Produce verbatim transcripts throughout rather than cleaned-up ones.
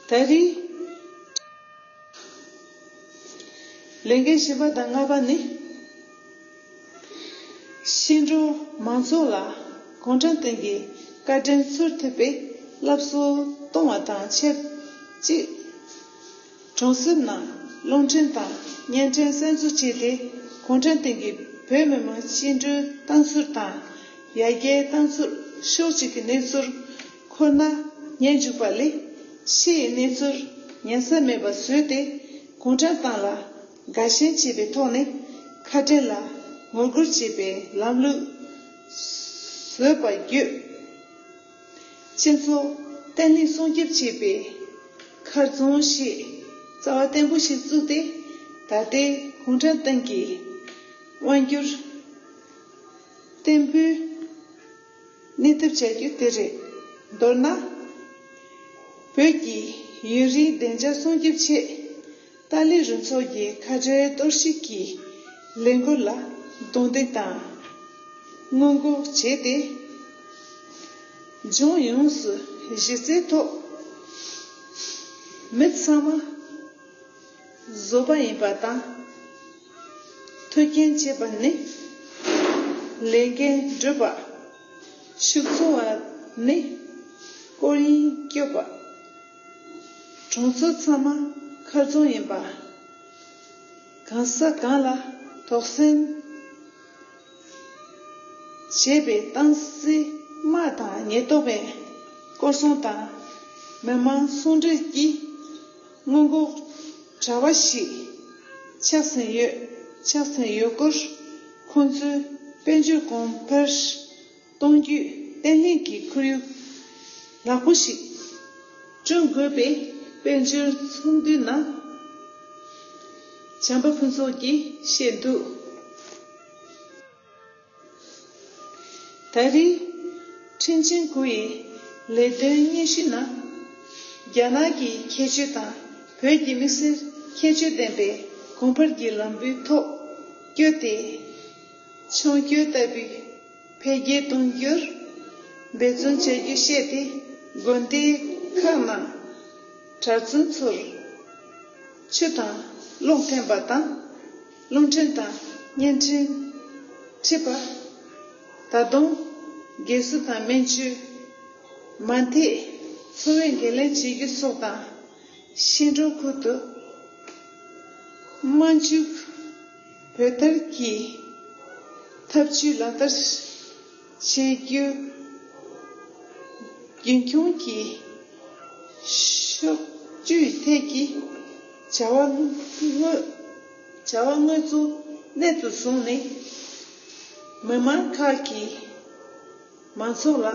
ད་རེས་ལས་འགན་བཞི་པ་དང་ལྔ་པ་ནི། ཤིང་འབྲོག་མང་ཚོགས་ལ་གུང་ཁྲན་ཏང་གི་བཀའ་དྲིན་ཚོར་ཐུབ་པའི་སློབ་གསོ་གཏོང་བ་དང་ཆབས་ཅིག་གྲོང་གསེབ་ནང་རླུང་འཕྲིན་དང་བརྙན་འཕྲིན་གསར་འཛུགས་བྱས་ཏེ། གུང་ཁྲན་ཏང་གིས་བོད་མི་མང་སྐྱིད་འགྲོའི་རྟགས་མཚན་དང་། ཡར་རྒྱས་རྟགས་མཚན་ཕྱོགས་གཅིག་གི་གནས་ཚུལ་ཁོ་ན་ཉར་འཇུག་པ་ལས། ཕྱི་ཡི་གནས་ཚུལ་ཉན་ས་མེད་པ་བཟོས་ཏེ། གུང་ཁྲན་ཏང་ལ་དགའ་ཞེན་བྱེད་པའི་ཐོག་ནས་ཁ་བྲལ་ལ་ངོ་རྒོལ་བྱེད་པའི་ལམ་ལུགས་བཟོས་པ་བརྒྱུད། སྤྱི་ཚོགས་བརྟན་ལྷིང་སྲུང་སྐྱོབ་བྱེད་པའི་མཁར་རྫོང་ཞེས་རྩ་བ་བརྟན་པོ་ཞིག་བཙུགས་ཏེ། ད་ལྟའི་གུང་ཁྲན་ཏང་གི་དབང་སྒྱུར་བརྟན་པོའི་གནས་ཐབས་བྱ་རྒྱུ་དེ་རེད། མདོར་ན། བོད་ཀྱི་ཡུན་རིང་བདེ་འཇགས་སྲུང་སྐྱོབ་ཆེད། ཏཱ་ལའི་རུ་ཚོགས་ཀྱི་ཁ་བྲལ་གཏོར་བཤིག་གི་ལས་འགུལ་ལ་རྡུང་རྡེག་དང་སྔོན་འགོག་བྱས་ཏེ། ལྗོངས་ཡོངས་སུ་གཞི་རྩའི་ཐོག་མི་ཚང་མ་བཟོ་པ་ཡིན་པ་དང་། མཐུན་རྐྱེན་བྱེད་པ་ནི་ལས་འགན་སྒྲུབ་པ། ཕྱུགས་འཚོ་བ་ནི་སྐོར་གཡེང་སྐྱོབ་པ། གྲོང་ཚོ་ཚང་མ་མཁར་རྫོང་ཡིན་པ། གང་ས་གང་ལ་དོགས་ཟོན་བྱས་པའི་ཏང་སྲིད་དམག་དང་ཉེན་རྟོག་པའི་སྐོར་སྲུང་དང་མི་དམངས་ཟུང་འབྲེལ་གྱི་སྔོན་འགོག་དྲ་བ་ཞིག་ཆགས་ཟིན་ཡོད། ཆགས་ཟིན་ཡོད་སྐོར་ཁོང་ཚོས་དཔལ་འབྱོར་གོང་འཕེལ་གཏོང་རྒྱུའི་བརྟན་ལྷིང་གི་ཁོར་ཡུག་ཡག་པོ་ཞིག་བསྐྲུན་དགོས་པའི་དཔལ་འབྱོར་ཚོགས་འདུའི་ནང་བྱམས་པ་ཕུན་ཚོགས་ཀྱིས་བཤད་འདུག། ད་རེས་ཁྲིན་ཅན་གུ་ཡི་ལས་དོན་སྙན་ཞུའི་ནང་། རྒྱ་ནག་གི་ཁྱད་ཆོས་དང་བོད་ཀྱི་དམིགས་བསལ་ཁྱད་ཆོས་ལྡན་པའི་གོང་འཕེལ་གྱི་ལམ་བུའི་ཐོག་བསྐྱོད་དེ། མཆོང་སྐྱོད་ལྟ་བུའི་འཕེལ་རྒྱས་གཏོང་རྒྱུར་འབད་བརྩོན་བྱ་རྒྱུ་བཤད་དེ། དགོན་སྡེ་ཁག་ནང་གྲྭ་བཙུན་ཚོར་ཆུ་དང་རླུང་འཐེན་པ་དང་། རླུང་འཕྲིན་དང་བརྙན་འཕྲིན་ཁྲིད་པ། ད་དུང་རྒས་གསོ་དང་སྨན་བཅོས། མ་མཐའི་འཚོ་བའི་འགན་ལེན་བྱེད་རྒྱུ་སོགས་དང་། ཤིང་འབྲོག་ཁུལ་དུ་དམག་འཇུག་བོད་ཐར་གྱི་ཐབས་ཇུས་ལག་བསྟར་བྱེད་རྒྱུ། རྒྱུན་འཁྱོངས་ཀྱིས་ཕྱོགས་བཅུའི་ཐད་ཀྱི་བྱ་བ་དངོས། བྱ་བ་དངོས་གཙོ་གནད་དུ་བཟུང་ནས། མི་མང་ཁག་གི་མང་ཚོགས་ལ་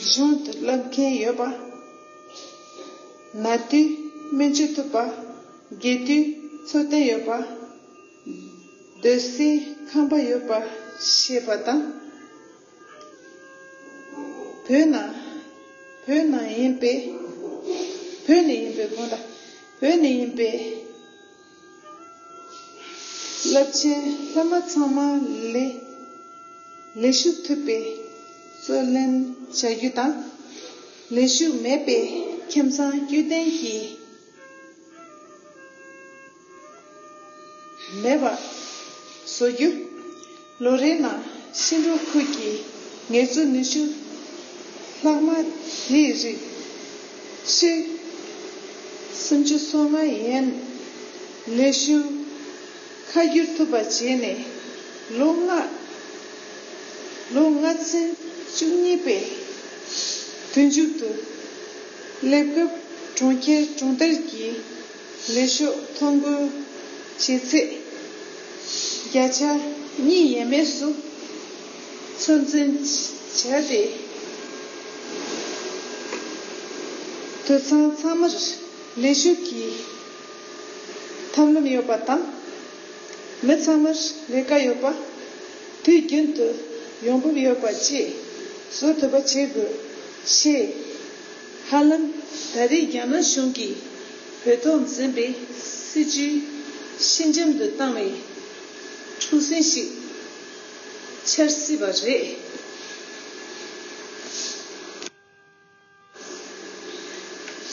གཞུང་དུ་བསླབ་མཁན་ཡོད་པ། ན་དུས་སྨན་བཅོས་ཐུབ་པ། རྒས་དུས་འཚོ་རྟེན་ཡོད་པ། སྡོད་སའི་ཁང་པ་ཡོད་པ་ཞེས་པ་དང་། བོད་ནང་། བོད་ནང་ཡིན་པའི། བོད་ནས་ཡིན་པའི་དགོངས་དག་བོད་ནས་ཡིན་པའི་རླབས་ཆེན་སློབ་མ་ཚང་མ་ལས། ལས་ཞུགས་ཐུབ་པའི་རྩོད་ལེན་བྱ་རྒྱུ་དང་། ལས་ཞུགས་མེད་པའི་ཁྱིམ་ཚང་དཀྱུས་ལྡན་གྱི་མེད་པ་བཟོ་རྒྱུ། ལོ་རེའི་ནང་ཤིང་འབྲོག་ཁུལ་གྱི་ངལ་རྩོལ་ནུས་ཤུགས་ལྷག་མ་དེའི་རིགས་ཕྱེད་སུམ་ཅུ་སོ་ལྔ་ཡན་ལས་ཞུགས་ཁ་བསྒྱུར་ཐུབ་པ་བྱས་ནས། ལོ་ལྔ། ལོ་ལྔ་ཚན་བཅུ་གཉིས་པའི་དུས་མཇུག་ཏུ་སླེབས་སྐབས། གྲོང་ཁྱེར་གྲོང་རྡལ་གྱི་ལས་ཤོག་ཐོ་འགོད་བྱེད་ཚད་བརྒྱ་ཆ་གཉིས་ཡས་མས་སུ་ཚོད་འཛིན་བྱས་ཏེ། དུད་ཚང་ཚང་མར་ལས་ཞུགས་ཀྱི་ཐབས་ལམ་ཡོད་པ་དང་། མི་ཚང་མར་ལས་ཀ་ཡོད་པ། དུས་རྒྱུན་དུ་ཡོང་འབབ་ཡོད་པ་བཅས་བཟོ་ཐུབ་པ་བྱེད་དགོས་ཞེས། ཧ་ལམ་ད་རེས་རྒྱ་ནག་གཞུང་གིས་བོད་ཐོག་འཛིན་པའི་སྲིད་ཇུས་ཕྱི་འགྱམ་དུ་བཏང་བའི་འཁྲུག་ཟིང་ཞིག་འཆར་སྲིད་པ་རེད།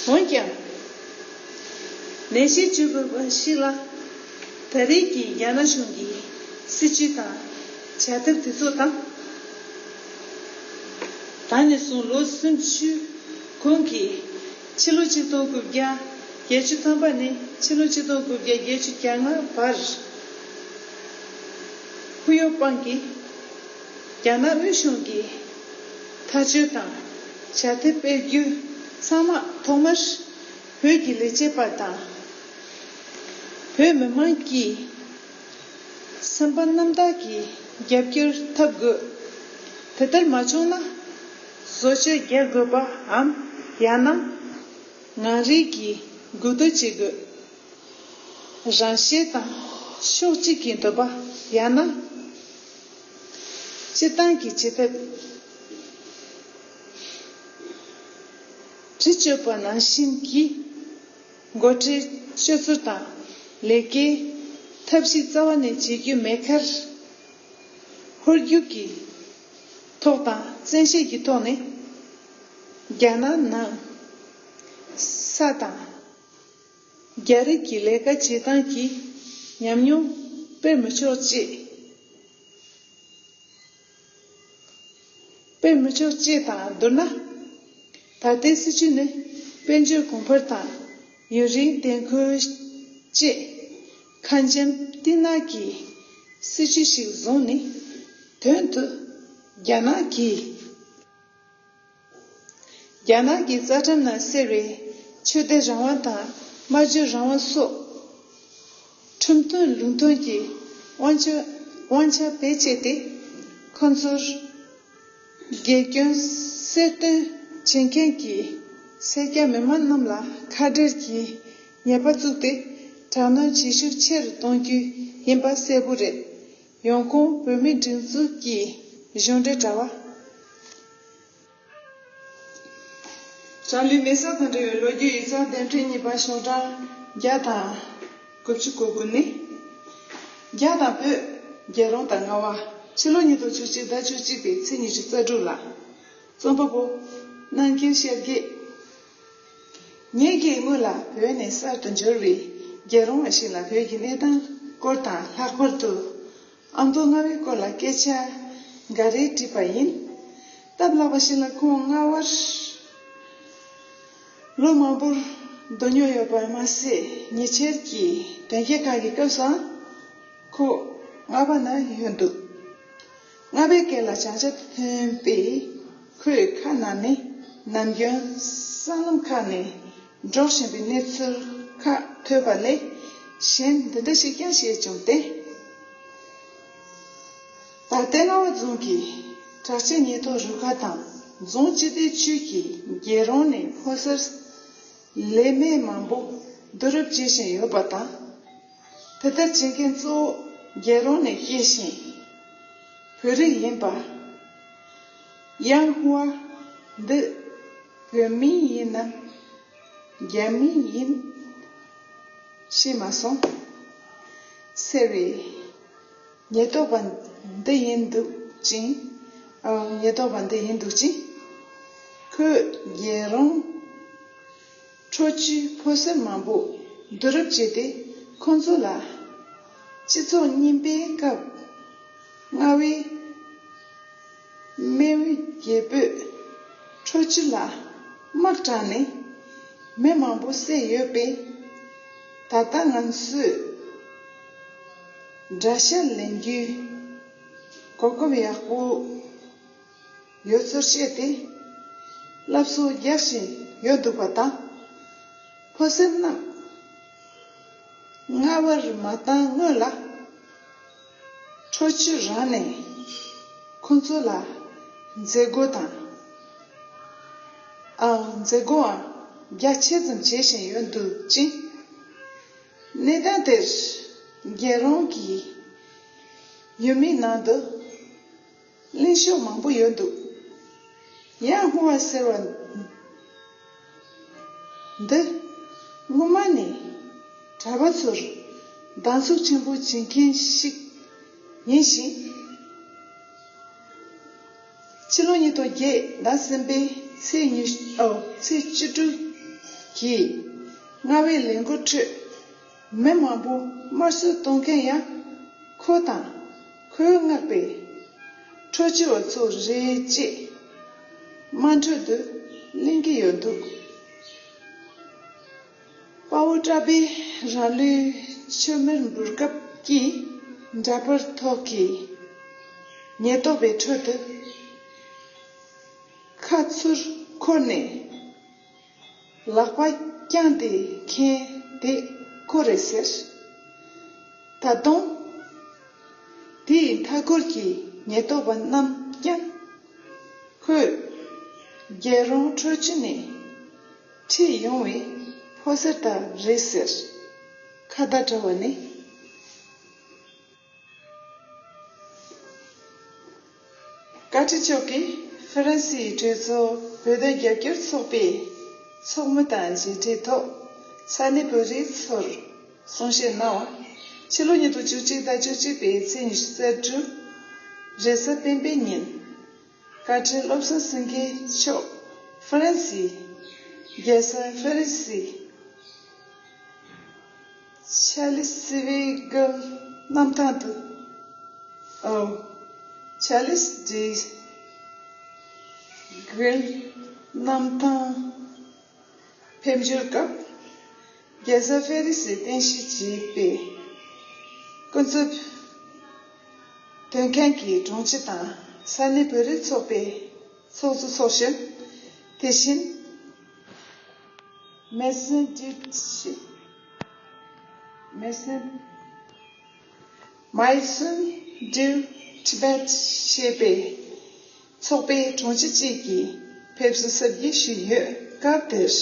འོན་ཀྱང་། ནད་གཞི་བཅུ་དགུ་པ་ཞིག་ལ། ད་རེས་ཀྱི་རྒྱ་ནག་གཞུང་གི་སྲིད་བྱུས་དང་བྱ་ཐབས་དེ་ཚོ་དང་། ད་ནས་བཟུང་ལོ་སུམ་ཅུ་གོང་གི་ཕྱི་ལོ་ཆིག་སྟོང་དགུ་བརྒྱ་བརྒྱད་ཅུ་ཐམ་པ་ནས་ཕྱི་ལོ་ཆིག་སྟོང་དགུ་བརྒྱ་བརྒྱད་ཅུ་གྱ་ལྔ་བར། ཧུའུ་ཡོ་པང་གིས་རྒྱ་ནག་དབུས་གཞུང་གི་ཐག་གཅོད་དང་བྱ་ཐབས་སྤེལ་རྒྱུ་ཚང་མ་ཐོག་མར་བོད་ཀྱི་ལས་བྱེད་པ་དང་། བོད་མི་མང་གི་སེམས་པ་རྣམ་དག་གི་རྒྱབ་སྐྱོར་ཐོབ་དགོས། དེ་ལྟར་མ་བྱུང་ན། བཟོ་བཅོས་རྒྱག་དགོས་པའམ། ཡང་ན། ངང་རིང་གི་འགུག་གཏོར་བྱེད་དགོས། རང་ཤེད་དང་ཕྱོགས་གཅིག་གི་འདོད་པ། ཡང་ན། སྤྱིར་བཏང་གི་བྱེད་ཐབས། དྲི་གཅོད་པ་ནང་བཞིན་གྱི་འགོ་ཁྲིད་སྤྱོད་ཚུལ་དང་ལས་ཀའི་ཐབས་ཤེས་རྩ་བ་ནས་བྱེད་རྒྱུ་མེད་ཁར། ཧོལ་རྒྱུག་གི་ཐོག་དང་བཙན་ཤེད་ཀྱི་ཐོག་ནས་རྒྱ་ནག་ནང་ས་དང་། རྒྱ་རིགས་ཀྱི་ལས་ཀ་བྱེད་སྟངས་ཀྱི་ཉམས་མྱོང་སྤེལ་མི་ཆོག་ཅེས། སྤེལ་མི་ཆོག་ཅེས་དང་བསྡུར་ན། ད་ལྟའི་སྲིད་བྱུས་ནི་དཔལ་འབྱོར་གོང་འཕེལ་དང་ཡུན་རིང་བདེ་འཁོད་བཅས་ཁ་འཇམ་གཏིང་ནག་གི་སྲིད་བྱུས་ཤིག་བཟུང་ནས། དོན་དུ་རྒྱ་ནག་གིས། རྒྱ་ནག་གི་རྩ་ཁྲིམས་ནང་གསལ་བའི་ཆོས་དད་རང་དབང་དང་སྨྲ་བརྗོད་རང་དབང་སོགས་ཁྲིམས་མཐུན་ལུགས་མཐུན་གྱི་དབང་ཆ་དབང་ཆ་བེད་སྤྱད་དེ། ཁོ་ཚོར་དགེ་སྐྱོན་གསལ་སྟོན་བྱེད་མཁན་གྱི་སེར་སྐྱ་མི་མང་རྣམས་ལ་ཁ་བྲལ་གྱི་ཉེས་པ་བཙུགས་ཏེ། དྲག་གནོན་བྱེད་ཤུགས་ཆེ་རུ་གཏོང་རྒྱུ་ཡིན་པ་གསལ་པོ་རེད། ཡོང་ཁུངས་བོད་མིའི་སྒྲིག་འཛུགས་ཀྱི་གཞུང་འབྲེལ་དྲ་བ། རང་ལུས་མེ་སྲེག་དང་འབྲེལ་བའི་ལོ་རྒྱུས་ཡིག་ཚགས་དེབ་ཕྲེང་གཉིས་པ་ཤོག་གྲངས་བརྒྱ་དང་དགུ་བཅུ་གོ་དགུ་ནི། རྒྱ་དང་བོད། རྒྱལ་རོང་དང་རྔ་བ། ཕྱི་ལོ་ཉིས་སྟོང་བཅུ་གཅིག་ཟླ་བཅུ་གཅིག་པའི་ཚེས་ཉི་ཤུ་རྩ་དྲུག་ལ། རྩོམ་པ་པོ། རྣམ་རྒྱལ་ཤེལ་རྒྱལ། ངེད་ཀྱིས་སྔོན་ལ་བོད་ནས་གསར་དུ་འབྱོར་བའི་རྒྱལ་རོང་བ་ཞིག་ལ་བོད་ཀྱི་གནས་སྟངས་སྐོར་དང་། ལྷག་པར་དུ་ཨ་མདོ་རྔ་བའི་སྐོར་ལ་སྐད་ཆ་འགའ་རེ་དྲིས་པ་ཡིན། སྟབས་ལེགས་པ་ཞིག་ལ་ཁོང་རྔ་བར་ལོ་མང་པོར་སྡོད་མྱོང་ཡོད་པར་མ་ཟད། ཉེ་ཆར་གྱི་དོན་རྐྱེན་ཁག་གི་སྐབས་སུའང་ཁོ་རྔ་བ་ན་ཡོད་འདུག་རྔ་བའི་སྐད་ལ་བྱང་ཆ་ཐོན་པས། ཁོས་ཁ་ནང་ནས་ནམ་རྒྱུན་སྲང་ལམ་ཁག་ནས་འགྲོ་བཞིན་པའི་གནས་ཚུལ་ཁག་ཐོས་པ་ལས། གཞན་འདི་འདྲ་ཞིག་ཀྱང་ཤེས་བྱུང་སྟེ། ད་ལྟའི་རྔ་བ་རྫོང་གི་དྲག་ཆས་ཉེན་རྟོག་རུ་ཁག་དང་རྫོང་སྤྱི་བདེ་ཅུས་ཀྱིས་རྒྱལ་རོང་ནས་ཕོ་གསར་ལས་མེད་མང་པོ་བསྡུ་རུབ་བྱེད་བཞིན་ཡོད་པ་དང་། དེ་ལྟར་བྱེད་མཁན་གཙོ་བོ་རྒྱལ་རོང་ནས་སྐྱེས་ཤིང་བོད་རིགས་ཡིན་པ། ཡང་ཧུའ་འདི་བོད་མི་ཡིན་ནམ་རྒྱ་མི་ཡིན་ཤེས་མ་སོང་། ཟེར་བའི་ཉེན་རྟོག་པ་འདི་ཡིན་འདུག་ཅིང་། ཨ། ཉེན་རྟོག་པ་འདི་ཡིན་འདུག་ཅིང་། ཁོས་རྒྱལ་རོང་ཁྲོ་ཆུའི་ཕོ་གསར་མང་པོ་བསྡུ་རུབ་བྱས་ཏེ། ཁོང་ཚོ་ལ་སྤྱི་ཚོགས་རྙིང་པའི་སྐབས་རྔ་བའི་སྨད་རྒྱལ་པོས་ཁྲོ་ཆུ་ལ་དམག་དྲངས་ནས་མི་མང་པོ་བསད་ཡོད་པས། ད་ལྟ་ང་ཚོས་དགྲ་ཤ་ལེན་རྒྱུའི་གོ་སྐབས་ཡག་པོ་ཡོད་ཚུལ་བཤད་དེ། སླར་གསོ་རྒྱག་བཞིན་ཡོད་འདུག་པ་དང་། ཕོ་གསར་རྣམས་རྔ་བར་མ་བཏང་སྔོན་ལ། ཁྲོ་ཆུ་རང་ནས་ཁོ་ཚོ་ལ་མཛད་སྒོ་དང་། ཨ། མཛད་སྒོའང་རྒྱ་ཆེ་ཙམ་བྱེད་བཞིན་ཡོད་འདུག་ཅིང་། གནས་སྟངས་དེར་རྒྱལ་རོང་གི་ཡུལ་མིའི་ནང་དུ་གླེང་ཕྱོགས་མང་པོ་ཡོད་འདུག་ཡང་ཧུའ་ཟེར་བ་འདི་སྔོན་མ་ནས་གྲྭ་པ་ཚོར་སྡང་ཟུག་ཆེན་པོ་བྱེད་མཁན་ཞིག་ཡིན་ཞིང་། ཕྱི་ལོ་ཉིས་སྟོང་བརྒྱད་ཟླ་གསུམ་པའི་ཚེས་ཉི་ཤུ། ཨོ། ཚེས་བཅུ་དྲུག་གིས་རྔ་བའི་ལས་འགུལ་ཁྲོད་མི་མང་པོ་དམར་གསོད་གཏོང་མཁན་ཡང་ཁོ་དང་ཁོའི་སྔགས་པས་འཕྲོ་སྐྱོར་བ་ཚོ་རེད་ཅེས་དམངས་ཁྲོད་དུ་གླེང་གི་ཡོད་འདུག། དཔའ་བོ་གྲགས་པས་རང་ལུས་མཆོད་མེར་འབུལ་སྐབས་ཀྱི་འདྲ་པར་ཐོག་གི་ཉེན་རྟོག་པའི་ཁྲོད་དུ་ཁ་ཚུར་འཁོར་ནས་ལག་པ་བརྐྱངས་ཏེ་མཁན་དེ་ཁོ་རེད་ཟེར། ད་དུང་དེའི་མཐའ་འཁོར་གྱི་ཉེན་རྟོག་པ་རྣམས་ཀྱང་ཁོས་རྒྱལ་རོང་ཁྲོ་ཆུ་ནས་ཁྲིད་ཡོང་བའི་ཕོ་གསར་དག་རེད་ཟེར། ཁ་བརྡ་དྲ་བ་ནས། བཀའ་ཁྲི་མཆོག་གིས་ཧྥ་རན་སིའི་གྲོས་ཚོགས་བོད་དོན་རྒྱབ་སྐྱོར་ཚོགས་པའི་ཚོགས་མི་དང་མཇལ་འཕྲད་ཐོག་ས་གནས་བོད་རིགས་ཚོར་གསུང་བཤད་གནང་བ། ཕྱི་ལོ་ཉིས་སྟོང་བཅུ་གཅིག་དང་བཅུ་གཅིག་པའི་ཚེས་ཉི་ཤུ་རྩ་དྲུག་རེས་གཟའ་སྤེན་པའི་ཉིན། བཀའ་ཁྲི་བློ་བཟང་སེང་གེ་མཆོག་ཧྥ་རན་སིའི་རྒྱལ་ས་ཧྥ་རན་སི་ཆ་ལིས་སི་ཝི་གྷལ་གནམ་ཐང་དུ། ཨོ། ཆ་ལིས་ཌི་གྷལ་གནམ་ཐང་ཕེབས་འབྱོར་སྐབས། རྒྱལ་ས་ཧྥ་རན་སིའི་རྟེན་གཞི་བྱས་པའི་ཀུན་རྫོབ་དོན་ཁང་གི་དྲུང་ཆེ་དང་ས་གནས་བོད་རིགས་ཚོགས་པའི་ཚོགས་གཙོ་ཚོགས་གཞོན། དེ་བཞིན། མེ་སན་ཌི་མེ་སན། མའི་སུན་ཌིའུ་ཊི་བེཊ་ཞེས་པའི་ཚོགས་པའི་དྲུང་ཆེ་བཅས་ཀྱིས་ཕེབས་བསུ་གཟབ་རྒྱས་ཞུས་ཡོད། སྐབས་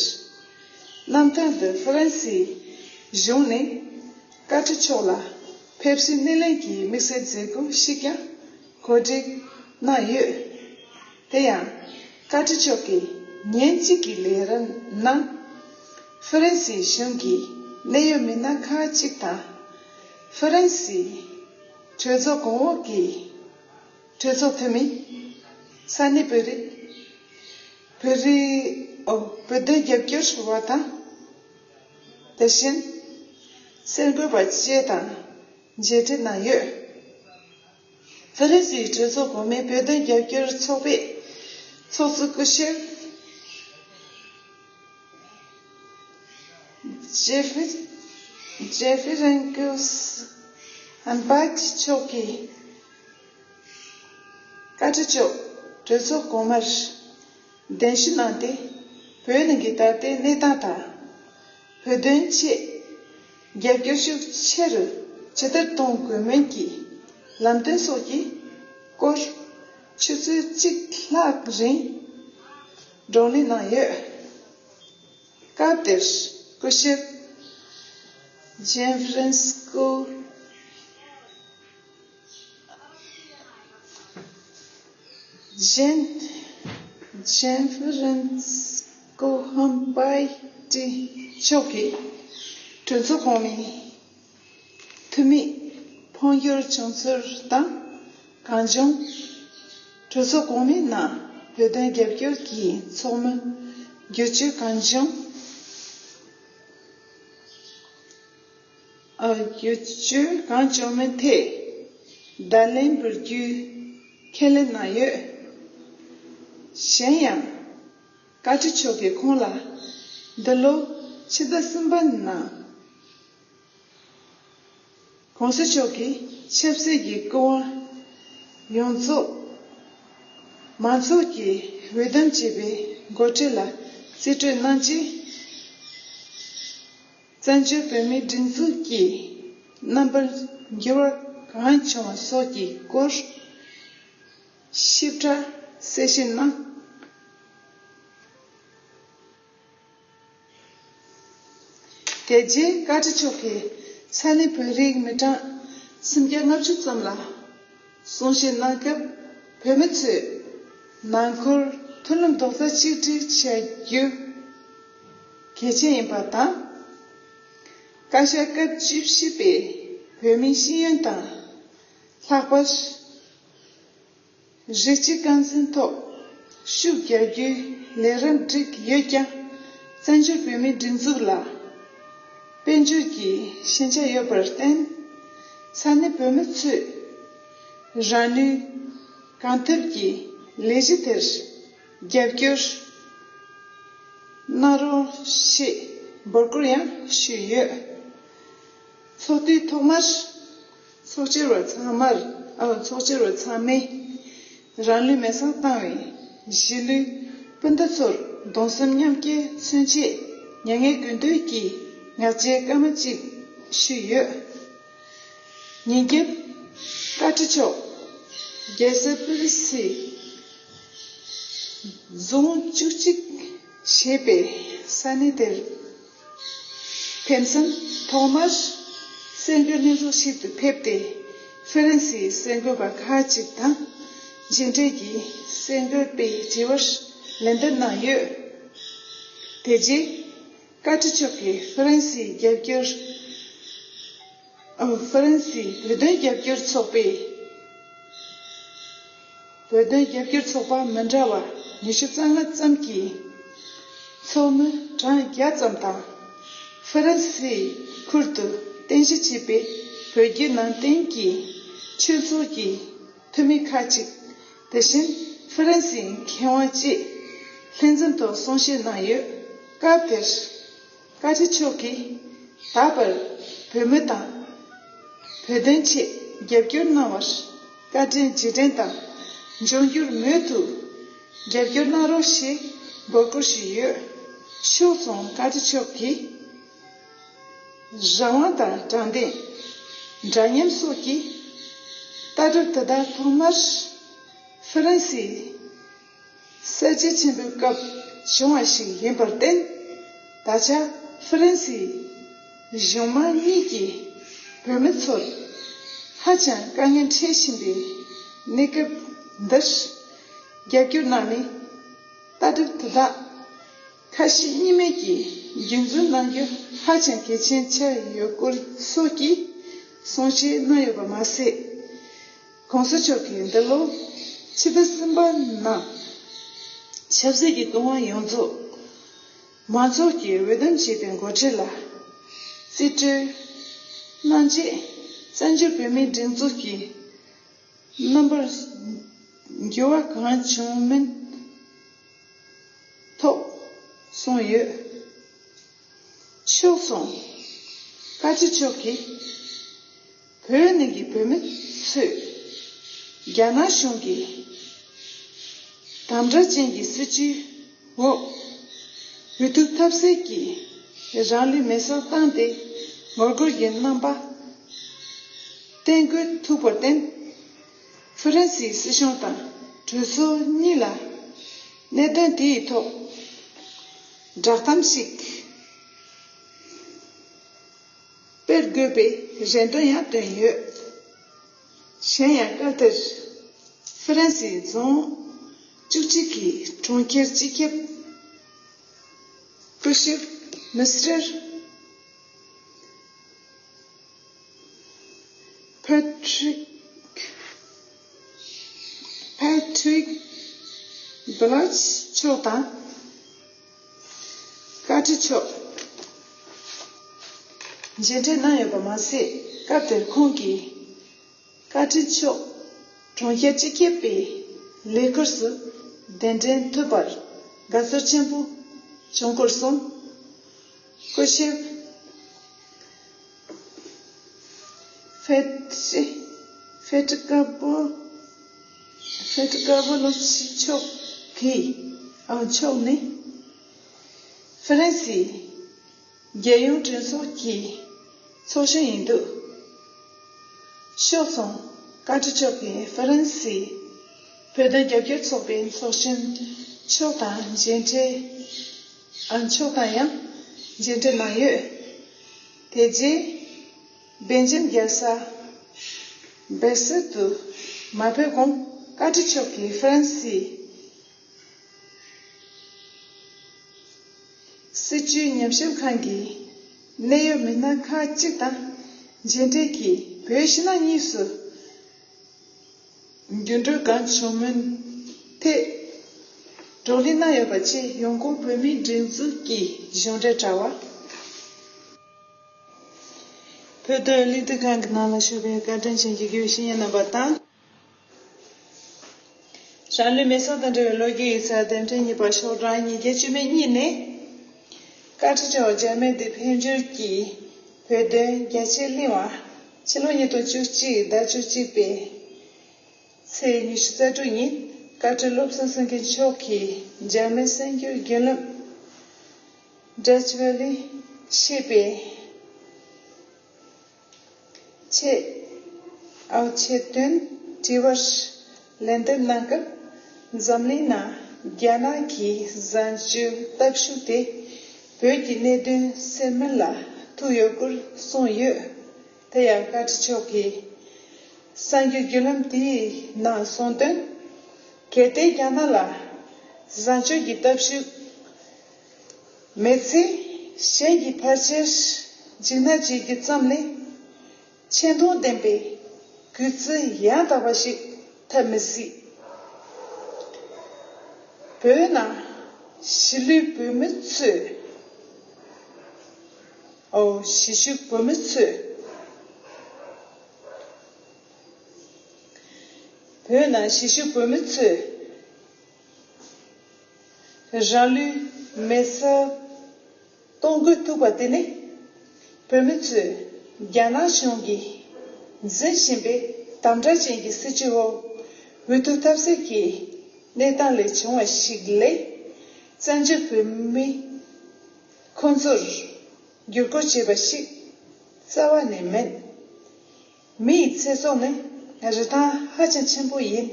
དེར། གནམ་ཐང་དུ་ཧྥ་རན་སིའི་གཞུང་ནས་བཀའ་ཁྲི་མཆོག་ལ་ཕེབས་བསུའི་སྣེ་ལེན་གྱི་དམིགས་བསལ་མཛད་སྒོ་ཞིག་ཀྱང་གོ་སྒྲིག་གནང་ཡོད། དེ་ཡང་། བཀའ་ཁྲི་མཆོག་གིས་ཉིན་གཅིག་གི་ལས་རིམ་ནང་། ཧྥ་རན་སིའི་གཞུང་གི་གནད་ཡོད་མི་སྣ་ཁག་ཅིག་དང་། ཧྥ་རན་སིའི་གྲོས་ཚོགས་གོང་འོག་གི་གྲོས་ཚོགས་འཐུས་མི། ས་གནས་བོད་རིགས། བོད་རིགས། ཨོ། བོད་དོན་རྒྱབ་སྐྱོར་ཞུ་བ་དང་། དེ་བཞིན། གསར་འགོད་པ་བཅས་དང་མཇལ་འཕྲད་གནང་ཡོད། ཧྥ་རན་སིའི་གྲོས་ཚོགས་གོང་མའི་བོད་དོན་རྒྱབ་སྐྱོར་ཚོགས་པའི་ཚོགས་གཙོ་སྐུ་ཞབས་ཇེ་ཧྥི་ཇེ་ཧྥི་རན་ཀུ་ཧན་པག་མཆོག་གིས། བཀའ་ཁྲི་མཆོག་གྲོས་ཚོགས་གོང་མར་གདན་ཞུ་གནང་སྟེ། བོད་ནང་གི་ད་ལྟའི་གནས་སྟངས་དང་། བོད་དོན་ཆེད་རྒྱབ་སྐྱོར་ཤུགས་ཆེ་རུ་ཇི་ལྟར་གཏོང་དགོས་མིན་གྱི་ལམ་སྟོན་སོགས་ཀྱི་སྐོར་ཆུ་ཚོད་གཅིག་ལྷག་རིང་བགྲོ་གླེང་གནང་ཡོད། སྐབས་དེར་སྐུ་ཞབས་ཇན་ཧྥ་རན་སི་ཀོ། ཇན། ཇན་ཧྥ་རན་སི་ཀོ་ཧམ་པའི་ཏི་མཆོག་གིས་གྲོས་ཚོགས་གོང་མའི་འཐུས་མི་འཕོ་འགྱུར་བྱུང་ཚུལ་དང་། གངས་ལྗོངས་གྲོས་ཚོགས་གོང་མའི་ནང་བོད་དོན་རྒྱབ་སྐྱོར་གྱི་ཚོགས་མི་བསྒྱུར་བཅོས་གང་བྱུང་། ཨ། བསྒྱུར་བཅོས་གང་བྱུང་མིན་ཐད་བརྡ་ལན་འབུལ་རྒྱུའི་ཁས་ལེན་གནང་ཡོད། གཞན་ཡང་། བཀའ་ཁྲི་མཆོག་གིས་ཁོང་ལ་འདི་ལོ་ཕྱི་ཟླ་གསུམ་པ་ནང་། ༸གོང་ས་མཆོག་གིས་ཆབ་སྲིད་ཀྱི་སྐུ་དབང་ཡོངས་རྫོགས་མང་ཚོགས་ཀྱིས་འོས་འདེམས་བྱས་པའི་འགོ་ཁྲིད་ལ་རྩིས་སྤྲོད་གནང་རྗེས། བཙན་བྱོལ་བོད་མིའི་སྒྲིག་འཛུགས་ཀྱི་རྣམ་པར་འགྱུར་བ་གང་བྱུང་བ་སོགས་ཀྱི་སྐོར་ཞིབ་ཕྲ་གསལ་བཤད་གནང་། དེ་རྗེས་བཀའ་ཁྲི་མཆོག་གིས་ས་གནས་བོད་རིགས་མི་གྲངས་སུམ་བརྒྱ་ལྔ་བཅུ་ཙམ་ལ་གསུང་བཤད་གནང་སྐབས། བོད་མི་ཚོས་ནང་ཁུལ་མཐུན་ལམ་རྡོག་རྩ་གཅིག་སྒྲིལ་བྱ་རྒྱུ་གལ་ཆེན་ཡིན་པ་དང་། བཀའ་ཤག་སྐབས་བཅུ་བཞི་པས་བོད་མིའི་ཤེས་ཡོན་དང་ལྷག་པར། རིགས་གཅིག་རྐང་འཛིན་ཐོག་ཤུགས་རྒྱག་རྒྱུའི་ལས་རིམ་བསྒྲིགས་ཡོད་ཀྱང་ བཙན་བྱོལ་བོད་མིའི་སྒྲིག་འཛུགས་ལ་དཔལ་འབྱོར་གྱི་ཤེས་བྱ་ཡོད་པར་བརྟེན། ས་གནས་བོད་མི་ཚོས་རང་ནུས་གང་ཐུབ་ཀྱིས་ལས་གཞི་དེར་རྒྱབ་སྐྱོར་གནང་རོགས་ཞེས་འབོད་སྐུལ་ཡང་ཞུས་ཡོད། ཚོགས་དུས་ཐོག་མར་ཚོགས་བཅར་བ་ཚང་མར། ཨ། ཚོགས་བཅར་བ་ཚང་མས་རང་ལུས་མེར་སྲེག་བཏང་བའི་གཞིས་ལུས་སྤུན་ཟླ་ཚོར་གདུང་སེམས་མཉམ་སྐྱེད་མཚོན་ཆེད། མྱ་ངན་གུས་འདུད་ཀྱིས་ངག་བཅད་སྐར་མ་གཅིག་ཞུས་ཡོད། ཉིན་རྒྱབ་བཀའ་ཁྲི་མཆོག་རྒྱལ་ས་པེ་རི་སི་རྫོང་བཅུ་གཅིག་ཞེས་པའི་ས་གནས་དེར་ཕེབས་མཚམས། ཐོག་མར་གསར་འགོད་ལྷན་ཚོགས་ཤིག་ཏུ་ཕེབས་ཏེ། ཧྥ་རན་སིའི་གསར་འགོད་པ་ཁག་ཅིག་དང་མཇལ་འཕྲད་ཀྱིས་གསར་འགོད་པའི་དྲི་བར་ལན་འདེབས་གནང་ཡོད། དེ་རྗེས་བཀའ་ཁྲི་མཆོག་གིས་ཧྥ་རན་སིའི་རྒྱབ་སྐྱོར། ཨ། ཧྥ་རན་སིའི་བོད་དོན་རྒྱབ་སྐྱོར་ཚོགས་པའི། བོད་དོན་རྒྱབ་སྐྱོར་ཚོགས་པ་མི་འདྲ་བ་ཉི་ཤུ་རྩ་ལྔ་ཙམ་གྱི་ཚོགས་མི་གྲངས་བརྒྱ་ཙམ་དང་། ཧྥ་རན་སིའི་ཁུལ་དུ་རྟེན་གཞི་བྱས་པའི་བོད་བརྒྱུད་ནང་བསྟན་གྱི་ཆོས་ཚོགས་ཀྱི་འཐུས་མི་ཁག་ཅིག། དེ་བཞིན་ཧྥ་རན་སིའི་མཁས་དབང་བཅས་ལྷན་འཛོམས་ཐོག་གསུང་བཤད་གནང་ཡོད། སྐབས་དེར་བཀའ་ཁྲི་མཆོག་གིས་ད་བར་བོད་མི་དང་བོད་དོན་ཆེད་རྒྱབ་སྐྱོར་གནང་བར་བཀའ་དྲིན་རྗེས་དྲན་དང་། འབྱུང་འགྱུར་མུ་མཐུད་རྒྱབ་སྐྱོར་གནང་རོགས་ཞེས་འབོད་སྐུལ་ཞུས་ཡོད། ཤོག་ཚོང་བཀའ་ཁྲི་མཆོག་གིས་རང་དབང་དང་དྲང་བདེན། འདྲ་མཉམ་སོགས་ཀྱི་ལྟ་གྲུབ་དེ་དག་ཐོག་མར་ཧྥ་རན་སིའི་གསར་བརྗེ་ཆེན་པོའི་སྐབས་བྱུང་བ་ཞིག་ཡིན་པར་བརྟེན། ད་ཆ་ཧྥ་རན་སིའི་གཞུང་མང་གཉིས་ཀྱིས་བོད་མི་ཚོར་ཧ་ཅང་དཀའ་ངལ་འཕྲད་བཞིན་པའི་གནས་སྐབས་འདིར་རྒྱབ་སྐྱོར་གནང་ནས། ལྟ་གྲུབ་དེ་དག་ཁ་ཞེ་གཉིས་མེད་ཀྱིས་རྒྱུན་འཛིན་གནང་རྒྱུ་ཧ་ཅང་གལ་ཆེན་ཆགས་ཡོད་སྐོར་སོགས་ཀྱི་གསུང་བཤད་གནང་ཡོད་པ་མ་ཟད། ༸གོང་ས་མཆོག་གིས་འདི་ལོ་ཕྱི་ཟླ་གསུམ་པ་ནང་ཆབ་སྲིད་ཀྱི་སྐུ་དབང་ཡོངས་རྫོགས་མང་ཚོགས་ཀྱིས་འོས་འདེམས་བྱས་པའི་འགོ་ཁྲིད་ལ་རྩིས་སྤྲོད་གནང་རྗེས། བཙན་བྱོལ་བོད་མིའི་སྒྲིག་འཛུགས་ཀྱི་རྣམ་པར་འགྱུར་བ་གང་བྱུང་མིན་ཐོག་གསུངས་ཡོད། ཤོག་ཚོང་བཀའ་ཁྲི་མཆོག་གིས་བོད་ནང་གི་བོད་མི་ཚོས་རྒྱ་ནག་གཞུང་གི་དམ་དྲག་ཅན་གྱི་སྲིད་བྱུས་འོག་འུ་ཐུག་ཐབས་ཟད་ཀྱིས་རང་ལུས་མེར་སྲེག་བཏང་སྟེ་ངོ་རྒོལ་གྱི་རྣམ་པ་བསྟན་དགོས་ཐུག་པར་བརྟེན། ཧྥ་རན་སིའི་སྲིད་གཞུང་དང་གྲོས་ཚོགས་གཉིས་ལ་གནད་དོན་དེའི་ཐོག་བསྒྲགས་གཏམ་ཞིག་སྤེལ་དགོས་པའི་རེ་འདུན་ཡང་བཏོན་ཡོད། གཞན་ཡང་སྐབས་དེར་ཧྥ་རན་སིའི་རྫོང་བཅུ་གཅིག་གི་གྲོང་ཁྱེར་སྤྱི་ཁྱབ་སྐུ་ཞབས་མི་སི་ཊར་ཕེ་ཏྲིག་ཕེ་ཏྲིག་བྷི་ལོག་མཆོག་དང་བཀའ་ཁྲི་མཆོག་མཇལ་འཕྲད་གནང་ཡོད་པ་མ་ཟད། སྐབས་དེར་ཁོང་གིས་བཀའ་ཁྲི་མཆོག་གྲོང་ཁྱེར་སྤྱི་ཁྱབ་པའི་ལས་འཁུར་སུ་གདན་འདྲེན་ཐུབ་པར་དགའ་ཚོར་ཆེན་པོ་བྱུང་སྐོར་གསུངས། སྐུ་ཞབས་ཧྥེ་ཧྥེ་ཏྲི་ཀ་པོ་ཧྥེ་ཏྲི་ཀ་པོ་ལོ་ཆི་མཆོག་གིས། ཨ། མཆོག་ནི་ཧྥ་རན་སིའི་རྒྱལ་ཡོངས་གྲོས་ཚོགས་ཀྱི་ཚོགས་གཞོན་ཡིན་འདུག། ཤོག་ཚོང་བཀའ་ཁྲི་མཆོག་གིས་ཧྥ་རན་སིའི་བོད་དོན་རྒྱབ་སྐྱོར་ཚོགས་པའི་ཚོགས་གཞོན་མཆོག་དང་མཇལ་འཕྲད། ཨ། མཆོག་དང་ཡང་མཇལ་འཕྲད་གནང་ཡོད། དེ་རྗེས་སྦེལ་ཇམ་རྒྱལ་ས་སྦེ་སིལ་དུ་མ་ཕེབས་གོང་། བཀའ་ཁྲི་མཆོག་གིས་ཧྥ་རན་སིའི་སྲིད་བྱུས་ཉམས་ཞིབ་ཁང་གི་གནད་ཡོད་མི་སྣ་ཁག་ཅིག་དང་མཇལ་འཕྲད་ཀྱིས། བོད་ཕྱི་ནང་གཉིས་སུ་འགྱུར་འགྲོས་གང་བྱུང་མིན་ཐད། བགྲོ་གླེང་གནང་ཡོད་པ་བཅས་ཡོང་སྒོ་བོད་མིའི་སྒྲིག་འཛུགས་ཀྱི་གཞུང་འབྲེལ་དྲ་བ། བོད་དོན་གླེང་སྟེགས་ཁང་གི་ནང་ལ་ཞུགས་པའི་བཀའ་དྲིན་ཅན་གྱི་བོད་ཕྱི་ཉིན་རྣམ་པ་དང་། རང་ལུས་མེ་སྲེག་དང་འབྲེལ་བའི་ལོ་རྒྱུས་ཡིག་ཚགས་དེབ་ཕྲེང་གཉིས་པ་ཤོག་གྲངས་ཉིས་བརྒྱ་བཅུ་མེད་གཉིས་ནས། བཀའ་ཁྲི་མཆོག་འཇར་མན་དུ་ཕེབས་འབྱོར་གྱིས་བོད་དོན་རྒྱ་ཆེར་གླེང་བ། ཕྱི་ལོ་ཉིས་སྟོང་བཅུ་གཅིག་ཟླ་བཅུ་གཅིག་པའི་ཚེས་ཉི་ཤུ་རྩ་དྲུག་ཉིན་བཀའ་ཁྲི་བློ་བཟང་སེང་གེ་མཆོག་གིས་འཇར་མན་གསར་འགྱུར་བརྒྱུད་ལམ་Deutsche Welle ཞེས་པའི་ཆེད། ཨའོ་ཆེད་དོན་དྲི་བར་ལན་འདེབས་གནང་སྐབས། འཛམ་གླིང་ནང་རྒྱ་ནག་གི་བཟའ་སྤྱོད་སྟབས་ཤུགས་དེ་བོད་ཀྱི་གནད་དོན་སེལ་མིན་ལ་ཐུག་ཡོད་སྐོར་གསུངས་ཡོད། དེ་ཡང་བཀའ་ཁྲི་མཆོག་གིས་གསར་འགྱུར་བརྒྱུད་ལམ་དེའི་ནང་གསུངས་དོན། གལ་ཏེ་རྒྱ་ནག་ལ་བཟའ་སྤྱོད་ཀྱི་སྟབས་ཤུགས་མེད་ཚེ། གཞན་གྱི་ཕལ་ཆེར་འཇིགས་སྣང་བྱེད་རྒྱུ་ཙམ་ལས། ཆེ་མཐོང་ལྡན་པའི་གུས་བརྩི་ཡང་དག་པ་ཞིག་ཐེབས་མི་སྲིད། བོད་ནང་གཞིས་ལུས་བོད་མི་ཚོས། ཨོ། གཞིས་བཞུགས་བོད་མི་ཚོས། བོད་ནང་གཞིས་བཞུགས་བོད་མི་ཚོས་རང་ལུས་མེ་སྲེག་གཏོང་དགོས་ཐུག་པ་དེ་ནི། བོད་མི་ཚོས་རྒྱ་ནག་གཞུང་གིས་འཛིན་བཞིན་པའི་དམ་དྲག་ཅན་གྱི་སྲིད་བྱུས་འོག་འུ་ཐུག་ཐབས་ཟད་ཀྱི་གནས་སྟངས་ལས་བྱུང་བ་ཞིག་ལས། བཙན་བྱོལ་བོད་མི་ཁོང་ཚོར་བསྒྱུར་བཀོད་བྱས་པ་ཞིག་རྩ་བ་ནས་མེད། མི་ཡི་ཚེ་སྲོག་ནི་རིན་ཐང་ཧ་ཅང་ཆེན་པོ་ཡིན།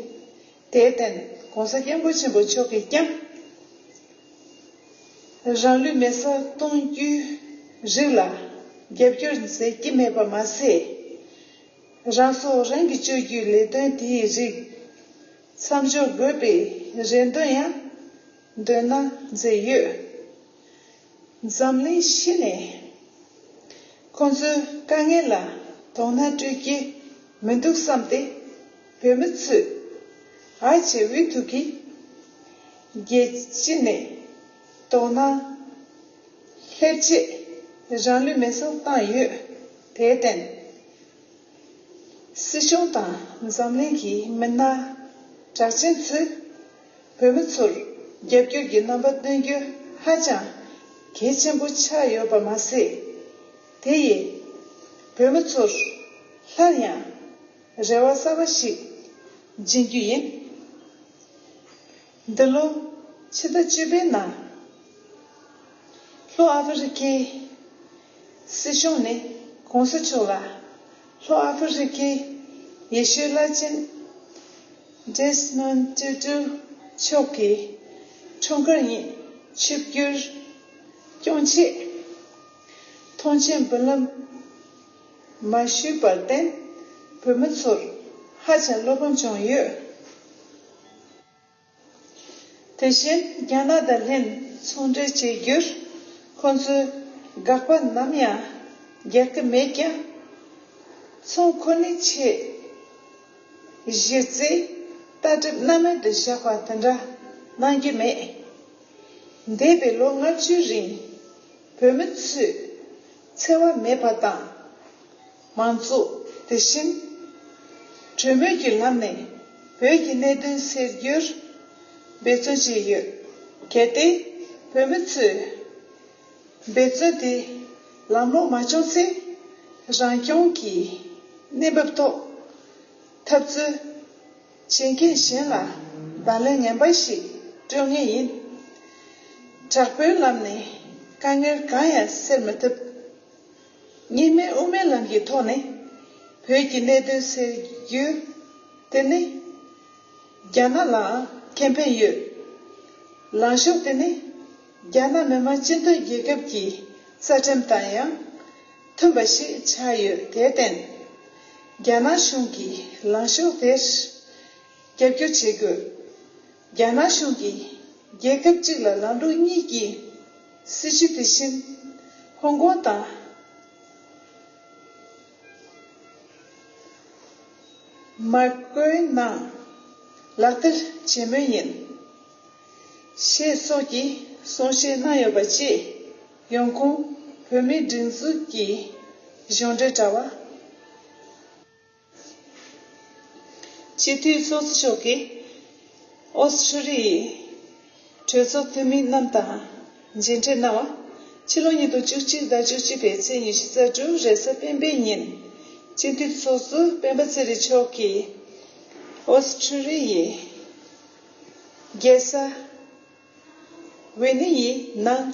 དེར་བརྟེན་༸གོང་ས་༸སྐྱབས་མགོན་ཆེན་པོ་མཆོག་གིས་ཀྱང་རང་ལུས་མེ་སྲེག་གཏོང་རྒྱུའི་རིགས་ལ་རྒྱབ་སྐྱོར་མཛད་ཀྱི་མེད་པ་མ་ཟད། རང་སྲོག་རང་གིས་གཅོད་རྒྱུའི་ལས་དོན་དེའི་རིགས་མཚམས་འཇོག་དགོས་པའི་རེ་འདུན་ཡང་འདོན་གནང་མཛད་ཡོད། འཛམ་གླིང་གཞི་ནས་ཁོང་ཚོའི་དཀའ་ངལ་ལ་དོ་སྣང་སྤྲོད་ཀྱི་མི་འདུག་བསམ་སྟེ། བོད་མི་ཚོས་ཨ་ཆེ་འུ་ཐུག་གིས་རྒྱལ་སྤྱི་ནས་དོ་སྣང་སླེབས་ཆེད་རང་ལུས་མེ་སྲེག་བཏང་ཡོད། དེར་བརྟེན། སྲིད་གཞུང་དང་འཛམ་གླིང་གི་མི་སྣ་གྲགས་ཅན་ཚོས་བོད་མི་ཚོར་རྒྱབ་སྐྱོར་གྱི་རྣམ་པ་སྟོན་རྒྱུ་ཧ་ཅང་གལ་ཆེན་པོ་ཆགས་ཡོད་པ་མ་ཟད། དེ་ཡིས་བོད་མི་ཚོར་སླར་ཡང་རེ་བ་གསར་པ་ཞིག་སྦྱིན་རྒྱུ་ཡིན། འདི་ལོ་ཕྱི་ཟླ་བཅུ་པའི་ནང་། ལྷོ་ཨ་ཧྥེ་རི་ཁའི་སྲིད་གཞུང་ནས་༸གོང་ས་མཆོག་ལ་ལྷོ་ཨ་ཧྥེ་རི་ཁའི་ཡེ་ཤུའི་བླ་ཆེན་ཌེ་སི་མོན་ཊུ་ཊུ་མཆོག་གི་འཁྲུངས་སྐར་ཉིན་ཆིབས་བསྒྱུར་སྐྱོང་ཆེད་ཐོངས་མཆན་འབུལ་ལམ་མ་ཞུས་པར་བརྟེན། བོད་མི་ཚོར་ཧ་ཅང་བློ་ཕམ་བྱུང་ཡོད། དེ་བཞིན་རྒྱ་ནག་དང་ལྷན་ཚོང་འབྲེལ་བྱེད་རྒྱུར་ཁོང་ཚོས་དགག་པ་ནམ་ཡང་རྒྱག་གི་མེད་ཀྱང་། ཚོང་ཁོ་ནའི་ཆེད་གཞི་རྩའི་ལྟ་གྲུབ་སྣ་མེད་དུ་བཞག་པ་དེ་འདྲ་གནང་རྒྱུ་མེད། འདས་པའི་ལོ་ལྔ་བཅུའི་རིང་བོད་མི་ཚོས་འཚེ་བ་མེད་པ་དང་། མང་གཙོ། དེ་བཞིན་གྲོས་མོལ་གྱི་ལམ་ནས་བོད་ཀྱི་གནད་དོན་སེལ་རྒྱུར་འབད་བརྩོན་བྱས་ཡོད། གལ་ཏེ་བོད་མི་ཚོས་འབད་བརྩོན་དེ་ལམ་ལྷོང་མ་བྱུང་ཚེ། རང་སྐྱོང་གི་གནས་བབ་ཐོག་འཐབ་རྩོད་བྱེད་མཁན་གཞན་ལ་བརྡ་ལན་ངན་པ་ཞིག་སྤྲོད་ངེས་ཡིན། དྲག་པོའི་ལམ་ནས་དཀའ་ངལ་གང་ཡང་སེལ་མི་ཐུབ། གཉིས་སྨན་དབུ་མའི་ལམ་གྱི་ཐོག་ནས་བོད་ཀྱི་གནད་དོན་སེལ་རྒྱུ་དེ་ནི་རྒྱ་ནག་ལའང་ཁེ་ཕན་ཡོད། ལངས་ཕྱོགས་དེ་ནི་རྒྱ་ནག་མི་དམངས་སྤྱི་མཐུན་རྒྱལ་ཁབ་ཀྱི་རྩ་ཁྲིམས་དང་ཡང་མཐུན་པ་ཞིག་ཆགས་ཡོད། དེར་བརྟེན། རྒྱ་ནག་གཞུང་གི་ལངས་ཕྱོགས་དེར་རྒྱབ་སྐྱོར་བྱེད་དགོས། རྒྱ་ནག་གཞུང་གིས་རྒྱལ་ཁབ་གཅིག་ལ་ལམ་ལུགས་གཉིས་ཀྱི་སྲིད་བྱུས་དེ་བཞིན་ཧོང་ཀོང་དང་མཱ་ཀོའི་ནང་ལག་བསྟར་བྱེད་མུས་ཡིན། ཞེས་སོགས་ཀྱི་གསུང་བཤད་གནང་ཡོད་པ་བཅས། ཡོང་ཁུངས་བོད་མིའི་སྒྲིག་འཛུགས་ཀྱི་གཞུང་འབྲེལ་དྲ་བ། སྤྱི་འཐུས་ཚོགས་གཙོ་མཆོག་གིས་ཨོ་སི་ཁྲུ་ལི་ཡའི་གྲོས་ཚོགས་འཐུས་མི་རྣམས་དང་མཇལ་འཕྲད་གནང་བ། ཕྱི་ལོ་ཉིས་སྟོང་བཅུ་གཅིག་དང་བཅུ་གཅིག་པའི་ཚེས་ཉི་ཤུ་རྩ་དྲུག་རེས་གཟའ་སྤེན་པའི་ཉིན། སྤྱི་འཐུས་ཚོགས་གཙོ་སྤེན་པ་ཚེ་རིང་མཆོག་གིས་ཨོ་སི་ཁྲུ་ལི་ཡའི་རྒྱལ་ས་ཝེ་ནི་ཡི་ནང་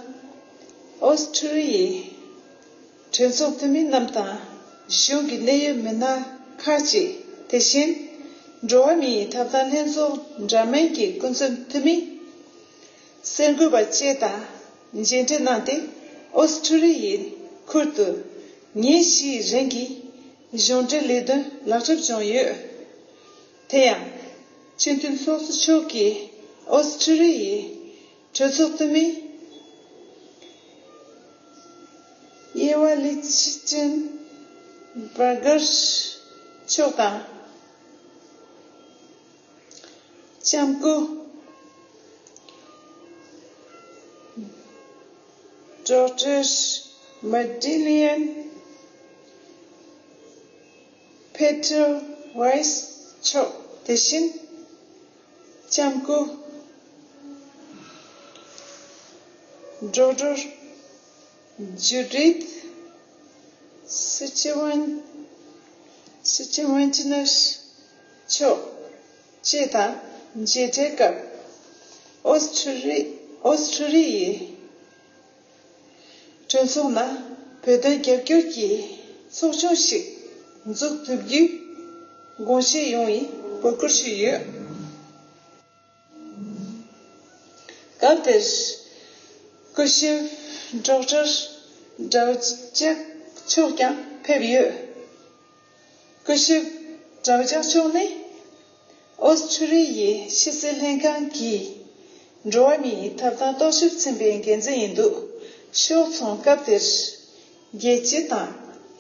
ཨོ་སི་ཁྲུ་ལི་ཡའི་གྲོས་ཚོགས་འཐུས་མི་རྣམས་དང་། གཞུང་གི་གནད་ཡོད་མི་སྣ་ཁག་ཅིག་དེ་བཞིན་འགྲོ་བ་མིའི་ཐོབ་ཐང་ལྷན་ཚོགས་འདྲ་མིན་གྱི་སྐུ་མགྲོན་འཐུས་མི། གསར་འགོད་པ་བཅས་དང་མཇལ་འཕྲད་གནང་སྟེ། ཨོ་སི་ཁྲུ་ལི་ཡའི་ཁུལ་དུ་ཉིན་བཞིའི་རིང་གི་གཞུང་འབྲེལ་ལས་དོན་ལག་གྲུབ་བྱུང་ཡོད། དེ་ཡང་། སྤྱི་འཐུས་ཚོགས་གཙོ་མཆོག་གིས་ཨོ་སི་ཁྲུ་ལི་ཡའི་གྲོས་ཚོགས་འཐུས་མི་ཨེ་ཝ་ལི་ཅི་ཅིན་བར་གར་མཆོག་དང་། ལྕམ་སྐུ་ཌོག་ཊར་མ་ཏི་ལི་ཡན་པེ་ཏྲེལ་ཝེས་མཆོག་དེ་བཞིན། ལྕམ་སྐུ་ཌོག་ཊར་ཇུ་ཌིཐ་སི་ཅི་ཝན་སི་ཅི་ཝན་ཅི་ནར་མཆོག་བཅས་དང་མཇལ་འཕྲད་སྐབས། ཨོ་སི་ཁྲུ་རི་ཨོ་སི་ཁྲུ་རི་ཡའི་གྲོས་ཚོགས་ནང་བོད་དོན་རྒྱབ་སྐྱོར་གྱི་ཚོགས་ཆུང་ཞིག་འཛུགས་ཐུབ་རྒྱུའི་དགོངས་བཞེས་ཡོང་བའི་འབོད་སྐུལ་ཞུས་ཡོད། སྐབས་དེར་སྐུ་ཞབས་ཌོག་ཊར་ཌའོ་ཅག་མཆོག་ཀྱང་ཕེབས་ཡོད། སྐུ་ཞབས་ཌའོ་ཅག་མཆོག་ནི་ཨོ་སི་ཁྲུ་ལི་ཡའི་ཕྱི་སྲིད་ལྷན་ཁང་གི་འགྲོ་བ་མིའི་ཐོབ་ཐང་རྟོག་ཞིབ་ཚན་པའི་འགན་འཛིན་ཡིན་འདུག་ཤོག་ཚོང་སྐབས་དེར་རྒྱལ་སྤྱི་དང་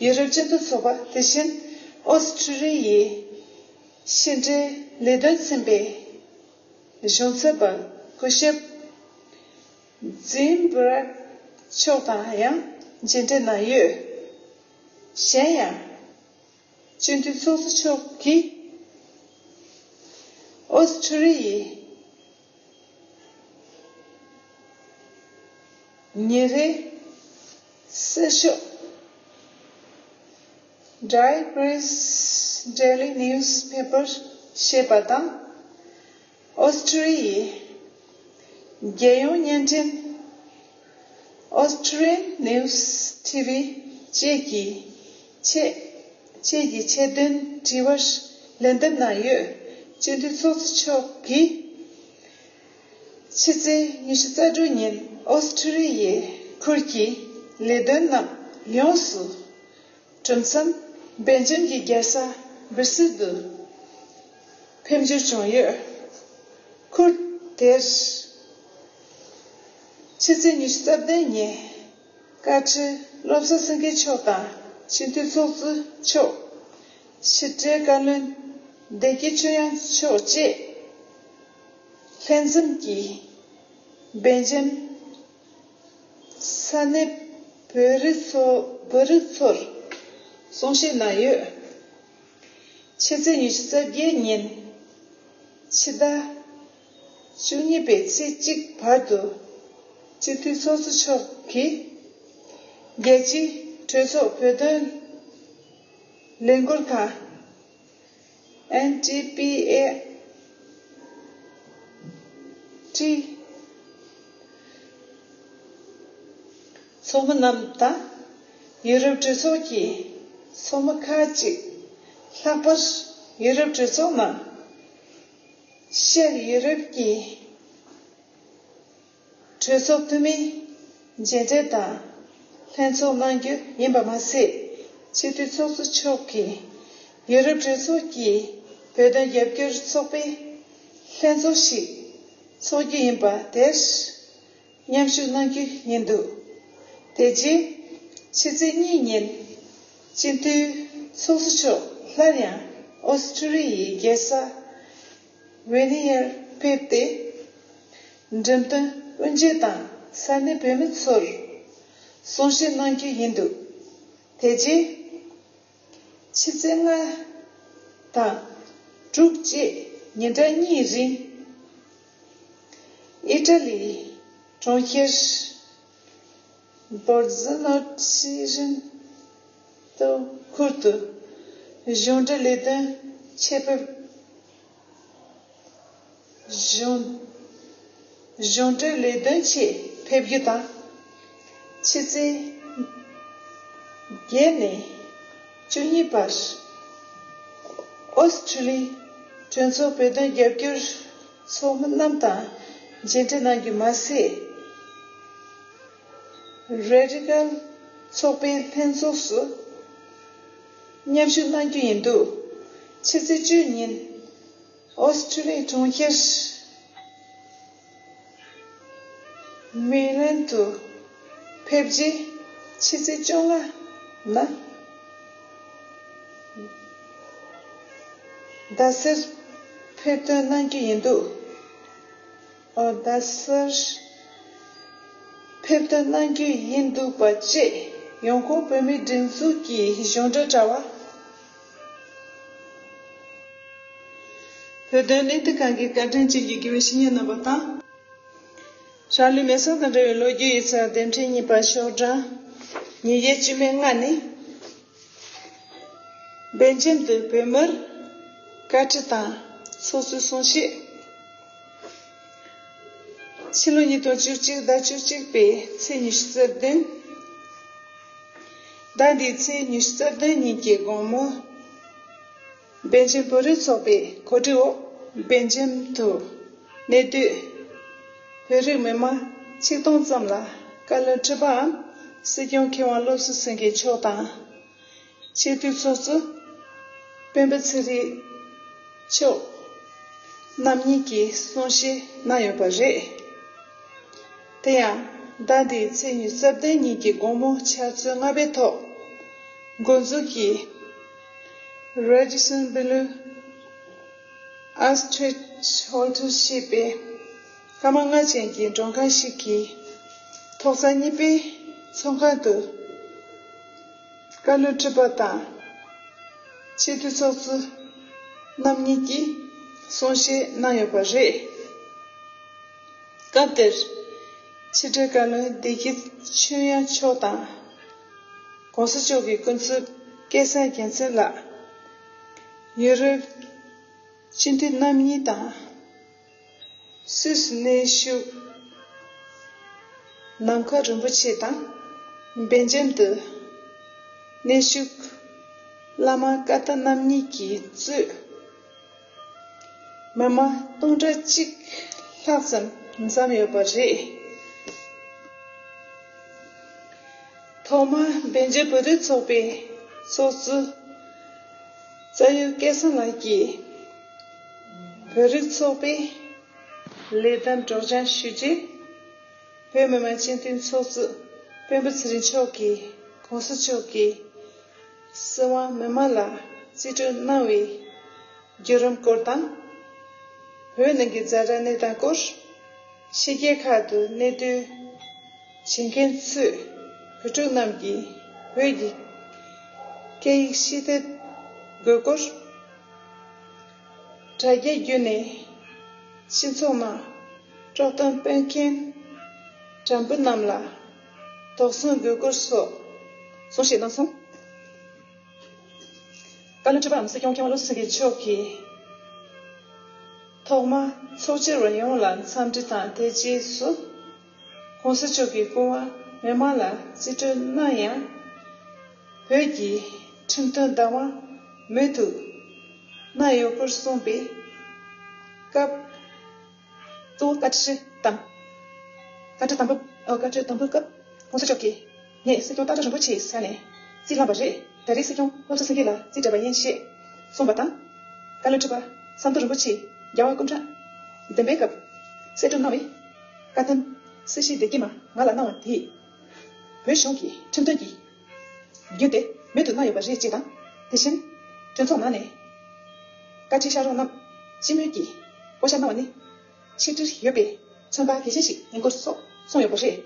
ཡུ་རོབ་སྤྱི་མཐུན་ཚོགས་པ། དེ་བཞིན་ཨོ་སི་ཁྲུ་ལི་ཡའི་ཕྱི་འབྲེལ་ལས་དོན་ཚན་པའི་གཞུང་ཚབ་པ་སྐུ་ཞབས་ཛིམ་བྷི་རག་མཆོག་དང་ཡང་མཇལ་འཕྲད་གནང་ཡོད། གཞན་ཡང་། སྤྱི་འཐུས་ཚོགས་གཙོ་མཆོག་གིས་ཨོ་སི་ཁྲུ་ལི་ཡའི་ཉིན་རེའི་གསར་ཤོག་Thai Press Daily Newspaper ཞེས་པ་དང་། ཨོ་སི་ཁྲུ་ལི་ཡའི་རྒྱལ་ཡོངས་བརྙན་འཕྲིན་Australian News T V བཅས་ཀྱི་ཆེད་བཅས་ཀྱི་ཆེད་དོན་དྲི་བར་ལན་འདེབས་གནང་ཡོད། སྤྱི་འཐུས་ཚོགས་གཙོ་མཆོག་གིས་ཕྱི་ཚེས་ཉི་ཤུ་རྩ་དྲུག་ཉིན་ཨོ་སི་ཁྲུ་ལི་ཡའི་ཁུལ་གྱི་ལས་དོན་རྣམས་ཡོངས་སུ་གྲུབ་མཚམས་སྦེལ་ཇམ་གྱི་རྒྱལ་ས་སྦིར་སིལ་དུ་ཕེབས་འབྱོར་བྱུང་ཡོད། ཁུལ་དེར་ཕྱི་ཚེས་ཉི་ཤུ་རྩ་བདུན་ཉིན་བཀའ་ཁྲི་བློ་བཟང་སེང་གེ་མཆོག་དང་སྤྱི་འཐུས་ཚོགས་གཙོ་མཆོག་ཕྱི་དྲིལ་བཀའ་བློན་བདེ་སྐྱིད་ཆོས་དབྱངས་མཆོག་བཅས་ལྷན་འཛོམས་ཀྱིས་སྦེལ་ཇམ་ས་གནས་བོད་རིགས་ཚོ་བོད་རིགས་ཚོར་གསུང་བཤད་གནང་ཡོད། ཕྱི་ཚེས་ཉི་ཤུ་རྩ་བརྒྱད་ཉིན་ཕྱི་ཟླ་བཅུ་གཉིས་པའི་ཚེས་གཅིག་བར་དུ་སྤྱི་འཐུས་ཚོགས་གཙོ་མཆོག་གིས་རྒྱལ་སྤྱིའི་གྲོས་ཚོགས་བོད་དོན་ལས་འགུལ་ཁང་N T P A T ཚོགས་མི་རྣམས་དང་ཡུ་རོབ་གྲོས་ཚོགས་ཀྱི་ཚོགས་མི་ཁག་ཅིག་ལྷག་པར་ཡུ་རོབ་གྲོས་ཚོགས་ནང་ཤར་ཡུ་རོབ་ཀྱི་གྲོས་ཚོགས་འཐུས་མི་མཇལ་འཕྲད་དང་ལྷན་ཚོགས་གནང་རྒྱུ་ཡིན་པ་མ་ཟད། སྤྱི་འཐུས་ཚོགས་གཙོ་མཆོག་གིས་ཡུ་རོབ་གྲོས་ཚོགས་ཀྱི་བོད་དོན་རྒྱབ་སྐྱོར་ཚོགས་པའི་ལྷན་ཚོགས་ཤིག་འཚོགས་རྒྱུ་ཡིན་པ་དེར་མཉམ་ཞུགས་གནང་རྒྱུ་ཡིན་འདུག་དེ་རྗེས་ཕྱི་ཚེས་གཉིས་ཉིན་སྤྱི་འཐུས་ཚོགས་གཙོ་མཆོག་སླར་ཡང་ཨོ་སི་ཁྲུ་ལི་ཡའི་རྒྱལ་ས་ཝེ་ནི་ཡར་ཕེབས་ཏེ། འགྲེམས་སྟོན་དབུ་འབྱེད་དང་ས་གནས་བོད་མི་ཚོར་གསུང་བཤད་གནང་རྒྱུ་ཡིན་འདུག་དེ་རྗེས་ཕྱི་ཚེས་ལྔ་དང་དྲུག་བཅས་ཉིན་གྲངས་གཉིས་རིང་ཨི་ཊ་ལིའི་གྲོང་ཁྱེར་བོར་ཛི་ནོ་ཊི་རེན་ཏོ་ཁུལ་དུ་གཞུང་འབྲེལ་ལས་དོན་ཆེད་ཕེབས། གཞུང་གཞུང་འབྲེལ་ལས་དོན་ཆེད་ཕེབས་རྒྱུ་དང་། ཕྱི་ཚེས་བརྒྱད་ནས་བཅུ་གཉིས་བར་ཨོ་སི་ཁྲུ་ལི་གྲོས་ཚོགས་བོད་དོན་རྒྱབ་སྐྱོར་ཚོགས་མི་རྣམས་དང་མཇལ་འཕྲད་གནང་རྒྱུ་མ་ཟད། རེ་ཌི་ཀལ་ཚོགས་པའི་ལྷན་ཚོགས་སུ་མཉམ་ཞུགས་གནང་རྒྱུ་ཡིན་འདུག་ཕྱི་ཚེས་བཅུ་ཉིན་ཨོ་སི་ཁྲུ་ལི་གྲོང་ཁྱེར་མི་ལན་དུ་ཕེབས་རྗེས་ཕྱི་ཚེས་བཅོ་ལྔ་ན། རྡ་སར་ཕེབས་ཐོན་གནང་རྒྱུ་ཡིན་འདུག་ཨོ་རྡ་སར་ཕེབས་ཐོན་གནང་རྒྱུ་ཡིན་འདུག་པ་བཅས་ཡོང་ཁུངས་བོད་མིའི་སྒྲིག་འཛུགས་ཀྱི་གཞུང་འབྲེལ་དྲ་བ། བོད་དོན་གནད་དོན་ཁང་གི་བཀའ་དྲིན་ཅན་གྱི་དགེ་བའི་བཤེས་གཉེན་རྣམ་པ་དང་། ཧྲ་ལི་མེ་སོར་དང་འབྲེལ་བའི་ལོ་རྒྱུས་ཡིག་ཚགས་དེབ་ཕྲེང་གཉིས་པ་ཤོག་གྲངས་ཉིས་བརྒྱ་བཅུ་མེད་ལྔ་ནི། སྦེལ་ཇམ་དུ་བོད་མིར་བཀའ་ཁྲི་དང་ཚོགས་གཙོའི་གསུང་བཤད། ཕྱི་ལོ་ཉིས་སྟོང་བཅུ་གཅིག་ཟླ་བཅུ་གཅིག་པའི་ཚེས་ཉི་ཤུ་རྩ་བདུན། ཟླ་འདིའི་ཚེས་ཉི་ཤུ་རྩ་བདུན་ཉིན་གྱི་དགོང་མོ། སྦེལ་ཇམ་བོད་རིགས་ཚོགས་པའི་གོ་སྒྲིག་འོག་སྦེལ་ཇམ་དུ་གནས་སྡོད་བོད་རིགས་མི་མང་ཆིག་སྟོང་ཙམ་ལ་བཀའ་བློན་ཁྲི་པའམ་སྲིད་སྐྱོང་མཁས་དབང་བློ་བཟང་སེང་གེ་མཆོག་དང་། སྤྱི་འཐུས་ཚོགས་གཙོ་སྤེན་པ་ཚེ་རིང་མཆོག་རྣམ་གཉིས་ཀྱིས་གསུང་བཤད་གནང་ཡོད་པ་རེད། དེ་ཡང་ཟླ་འདིའི་ཚེས་ཉི་ཤུ་རྩ་བདུན་ཉིན་གྱི་དགོང་མོ་ཆུ་ཚོད་ལྔ་པའི་ཐོག་འགོ་འཛུགས་ཀྱིས་Radisson Blu Ostrich Hotel ཞེས་པའི་ཀ་མ་ལྔ་ཅན་གྱི་མགྲོན་ཁང་ཞིག་གི་ཐོག་ས་གཉིས་པའི་ཚོགས་ཁང་དུ་བཀའ་བློན་ཁྲི་པ་དང་སྤྱི་འཐུས་ཚོགས་གཙོ་རྣམ་གཉིས་ཀྱིས་གསུང་བཤད་གནང་ཡོད་པ་རེད། སྐབས་དེར་ཕྱི་དྲིལ་བཀའ་བློན་བདེ་སྐྱིད་ཆོས་དབྱངས་མཆོག་དང་༸གོང་ས་མཆོག་གི་སྐུ་ཚབ་སྐལ་བཟང་རྒྱལ་མཚན་ལགས། ཡུ་རོབ་སྤྱི་འཐུས་རྣམ་གཉིས་དང་། སུད་སི་གནས་བཞུགས་ནམ་མཁའ་རིན་པོ་ཆེ་དང་། སྦེལ་ཇམ་དུ་གནས་བཞུགས་བླ་མ་ཀར་སྟག་རྣམ་གཉིས་ཀྱིས་གཙོས་མི་མང་སྟོང་ཕྲག་གཅིག་ལྷག་ཙམ་འཛོམས་ཡོད་པ་རེད། ཐོག་མར་སྦེལ་ཇམ་བོད་རིགས་ཚོགས་པའི་ཚོགས་གཙོ་རྩ་ཡུལ་སྐལ་བཟང་ལགས་ཀྱིས་བོད་རིགས་ཚོགས་པའི་ལས་དོན་སྒྲོག་སྦྱང་ཞུས་རྗེས། བོད་མི་མང་སྤྱི་འཐུས་ཚོགས་གཙོ་སྤེན་པ་ཚེ་རིང་མཆོག་གིས་༸གོང་ས་མཆོག་གིས་སྲིད་དབང་མི་མང་ལ་རྩིས་སྤྲོད་གནང་བའི་བརྒྱུད་རིམ་སྐོར་དང་། བོད་ནང་གི་ཛ་དྲག་གནས་སྟངས་སྐོར། ཕྱི་རྒྱལ་ཁག་ཏུ་གནས་སྡོད་བྱེད་མཁན་ཚོས་བོད་ཕྲུག་རྣམས་ཀྱིས་བོད་ཀྱི་སྐད་ཡིག་ཤེས་ཐུབ་དགོས་སྐོར། དྲ་རྒྱའི་བརྒྱུད་ནས་སྤྱི་ཚོགས་ནང་དཀྲོག་གཏམ་སྤེལ་མཁན་དྲ་འབུ་རྣམས་ལ་དོགས་ཟོན་དགོས་སྐོར་སོགས་གསུང་བཤད་གནང་སོང་། བཀའ་བློན་ཁྲི་པའམ་སྲིད་སྐྱོང་མཁས་དབང་བློ་བཟང་སེང་གེ་མཆོག་གིས་ཐོག་མར་ཚོགས་བཅར་བ་ཡོངས་ལ་འཚམས་འདྲི་དང་། དེ་རྗེས་སུ་༸གོང་ས་མཆོག་གི་སྐུ་དབང་མི་མང་ལ་རྩིས་སྤྲོད་གནང་ཡང་། བོད་ཀྱི་ཁྲིམས་དོན་བདག་དབང་མུ་མཐུད་གནང་ཡོད་སྐོར་གསུངས་པའི་སྐབས། གཙོ་བོ་བཀའ་ཁྲི་དང་། བཀའ་ཁྲི་དང་པོ། ཨོ། བཀའ་ཁྲི་དང་པོའི་སྐབས་༸གོང་ས་མཆོག་གིས། ངས་སྲིད་སྐྱོང་སྟག་སྒྲ་རིན་པོ་ཆེའི་ས་ནས་རྩིས་བླངས་པ་རེད། ད་རེས་སྲིད་སྐྱོང་བློ་བཟང་སེང་གེ་ལ་རྩིས་སྤྲད་པ་ཡིན་ཞེས་གསུངས་པ་དང་། བཀའ་བློན་ཁྲི་པ་ཟམ་གདོང་རིན་པོ་ཆེས་རྒྱལ་བ་སྐུ་ཕྲེང་བདུན་པའི་སྐབས་གསལ་སྒྲོན་གནང་བའི་བཀའ་ཐམ་སྲི་ཞུའི་བདེ་སྐྱིད་མ་ང་ལ་གནང་བ་དེས། བོད་གཞུང་གི་ཁྲིམས་དོན་གྱི་བརྒྱུད་དེ་མུ་མཐུད་གནང་ཡོད་པ་རེད་ཅེས་དང་། དེ་བཞིན་གྲོས་ཚོགས་ནང་ནས་བཀའ་ཁྲིའི་ཕྱག་རོགས་རྣམས་སྤྱི་མོས་ཀྱིས་བསྐོ་བཞག་གནང་བ་ནི་ཆིག་སྒྲིལ་ཡོད་པའི་ མཚོན་པ་གལ་ཆེན་ཞིག་ཡིན་སྐོར་སོགས་གསུངས་ཡོད་པ་རེད།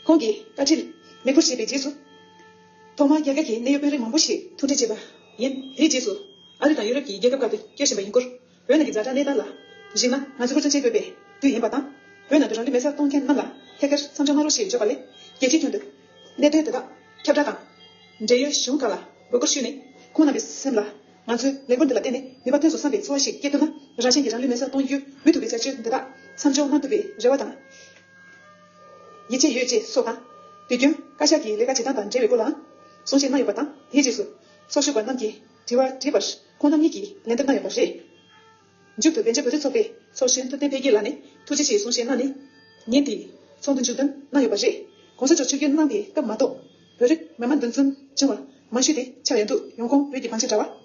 ཁོང་གིས་བཀའ་ཁྲིད་ལེགས་པོར་བཞེས་པའི་རྗེས་སུ། ཐོག་མར་རྒྱ་གར་གྱི་གནད་ཡོད་དཔོན་རིགས་མང་པོ་ཞིག་ཐུག་འཕྲད་བྱས་པ་ཡིན། དེའི་རྗེས་སུ། ཨ་རི་དང་ཡུ་རོབ་ཀྱི་རྒྱལ་ཁབ་ཁག་ཏུ་བསྐྱོད་བཞིན་པ་ཡིན་སྐོར། བོད་ནང་གི་ཛ་དྲག་གནས་སྟངས་ལ་གཞིགས་ན། ང་ཚོས་ཧུར་བརྩོན་བྱེད་དགོས་པའི་དུས་ཡིན་པ་དང་། བོད་ནང་དུ་རང་ལུས་མེར་སྲེག་གཏོང་མཁན་རྣམས་ལ་ཐད་ཀར་མཚམས་འཇོག་གནང་རོགས་ཞེས་བརྗོད་པ་ལས། རྒྱལ་སྤྱིའི་ཁྱོན་དུ་གནད་དོན་དེ་དག་ཁྱབ་བསྒྲགས་དང་། འབྲེལ་ཡོད་གཞུང་ཁག་ལ་འབོད་སྐུལ་ཞུས་ནས། ཁོང་རྣམ་པའི་སེམས་ལ་ང་ཚོའི་ལེགས་སྤེལ་འདི་ལ་བརྟེན་ནས་ནུས་པ་ཐོན་སོང་བསམ་པའི་ཚོར་བ་ཞིག་སྐྱེ་ཐུབ་ན། རང་བཞིན་གྱིས་རང་ལུས་མེར་སྲེག་གཏོང་རྒྱུ་མི་ཐུབ་པའི་བྱ་སྤྱོད་འདི་དག་མཚམས་འཇོག་གནང་ཐུབ་པའི་རེ་བ་དང་། ཡིད་ཆེས་ཡོད་ཅེས་སོགས་དང་། དུས་རྒྱུན་བཀའ་ཤག་གི་ལས་ཀ་བྱེད་སྟངས་དང་འབྲེལ་བའི་སྐོར་ལའང་གསུང་བཤད་གནང་ཡོད་པ་དང་། དེའི་རྗེས་སུ་ཚོགས་ཞུགས་པ་རྣམས་ཀྱིས་དྲི་བ་དྲིས་པར་ཁོང་རྣམ་གཉིས་ཀྱིས་ལན་འདེབས་གནང་ཡོད་པ་རེད། མཇུག་ཏུ་བདེན་རྒྱ་བོད་རིགས་ཚོགས་པའི་ཚོགས་གཞོན་ཐུབ་བསྟན་འཕེལ་རྒྱས་ལགས་ནས་ཐུགས་རྗེ་ཆེའི་གསུང་བཤད་གནང་ནས། ཉིན་དེའི་ཚོགས་འདུ་མཇུག་སྡོམ་གནང་ཡོད་པ་རེད། ༸གོང་ས་མཆོག་ཆིབས་བསྒྱུར་གནང་པའི་སྐབས་མ་གཏོགས། བོད་རིགས་མི་མང་འདུ་འཛོམས་བྱུང་བ་མང་ཤོས་དེ་ཆགས་ཡོང་དུས། ཡོང་ཁུངས་བོད་ཀྱི་བང་ཆེན་དྲ་བ།